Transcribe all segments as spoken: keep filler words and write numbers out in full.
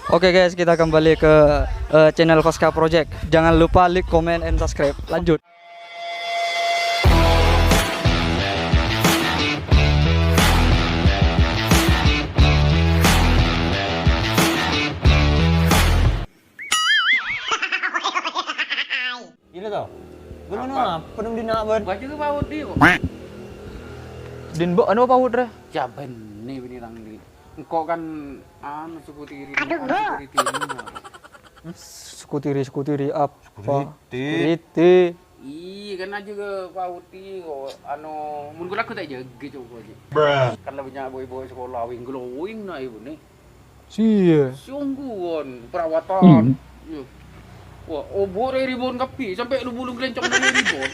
Oke guys, kita kembali ke, eh, channel Koska Project. Jangan lupa like, comment, and subscribe. Lanjut. Gila to. Ghun anu apa? Apa nang dina' bân? Baju ke paut di kok. Din, Mbok, anu paut rè? Jaban ni bini tang di. Engko' kan anu suku tiri. Aduh, Mbok. Suku tiri. Suku tiri, suku tiri apa? Security. Security. Iyâ kan aja ke paut di kok. Anu, mun kula aku tak jaga coba aja. Kan lebih banyak boy-boy sekolah wing glowing na ibu ni. Siye. Sungguhan perawatan. Hmm. Iya. Wah, obo' rè ribon kabbhi, sampè' lu-bulu glencong rè ribon.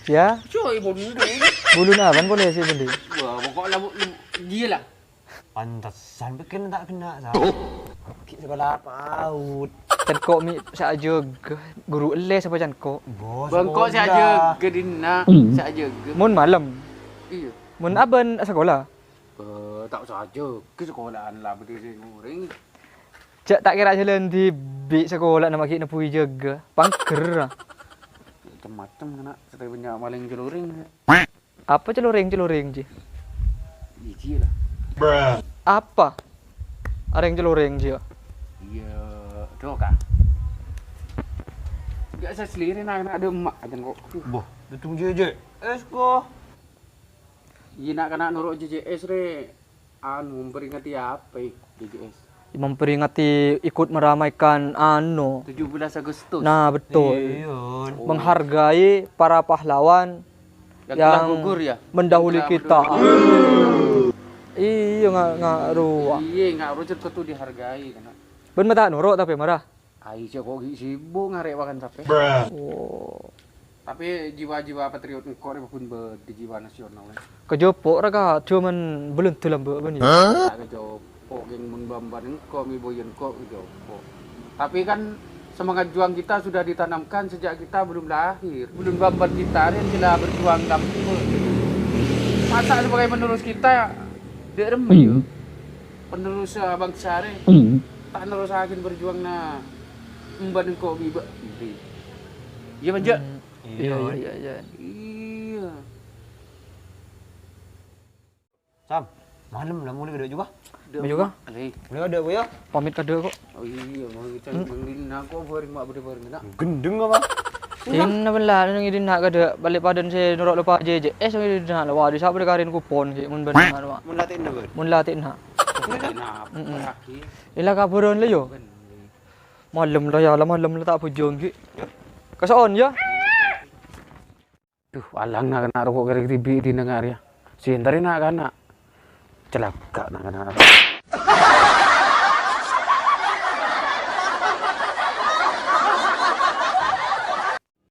Ya. Siye ribon ndhi. Bulun apan polè sè bâli? Wah, pokoknya bu-, lu-, gila. Pantesan pikir tak kena, Sa. Ki sekolah paut. Cangko' mi' sè ajâgâ, guru les apa cangko'? Bos, bengko sè sekolah. Ajâgâ dinna', hmm, sè ajâgâ. Mun malem? Iya. Mun abân sekolah? Eh, ta' osa ajâgâ sekolahan la bâdâ sè ngorèng. Jhâ' ta' kèra jhâlân dhibi' sekolahna ma' ghi' nebbhu èjâgâ. Pangghâr. Macem-macem kana', satèya bânnya' malèng colorèng. Apa colorèng-colorèng, Ji? Iki la. Apa? Arèng colorèng, Ji, ya? Iya, doka. Gak seseliri na'-kana' dâ' emma' aja kok. Boh, dudung jèjè. Es kok. Iyâ, na'-kana' noro' J J S rè, anu, memperingati apa, J J S? Memperingati ikut meramaikan, anu. Tujuh belas Agustus. Nah, betul. Iya. Menghargai para pahlawan yang telah gugur, ya? Yang mendahului kita. Iya, nga-, ngaruh. Iya, ngaruh, jhât kodhu dihargai, kana'. Bân ma' ta' noro' tapè mara. Ai, cè' ko' ghi' sibuk ngarè' pakan sapè. Oh. Tapè jiwa-jiwa patriot engko' rè pon bâdâ jiwa nasional, ya. Kajhâpo' ra ka, cuman belum dilambâ' bân, ya. Hah? Ta' kajhâpo', geng, mon bân-bân engko', mi boyan engko' kajhâpo'. Tapi kan semangat juang kita sudah ditanamkan sejak kita belum lahir. Belum bân-bân kita rè sè la berjuang kabbhi. Masa sebagai penerus kita, dâ' remma, ya? Hmm. Penerus, eh, bangsa rè. Hmm. Ta' nerrossaghi berjuangna emban engko' bi' bâ'. Iyâ, Manja'? Hmm. Iya, iya, iya, iya. Iya. Sam, malem la, molè kadâ' juga? Molè kadâ', Bu, ya? Pamit kadâ' kok. Oh iya, mau kita mending nako bareng, Mak, bâdâ bareng, nak. Gendeng apa? Dinna bella nang dinna kadâ' bâli' padâna sè noro' loppa J J S nang dinna la. Wah, di sapa dikarin kupon ghi' mon bân, Mak. Mun latè'na, Bun? Mun latè'na. Kenapa lagi? Ella kabhârân la, yo. Malem la, ya, la malem la ta' bhujung ghi'. Kaso'on, ya. Duh, alang na'-kana' roko' kèrèng dhibi' dinna nga' rèya. Sèntarè na'-kana'. Calaka' na'-kana'.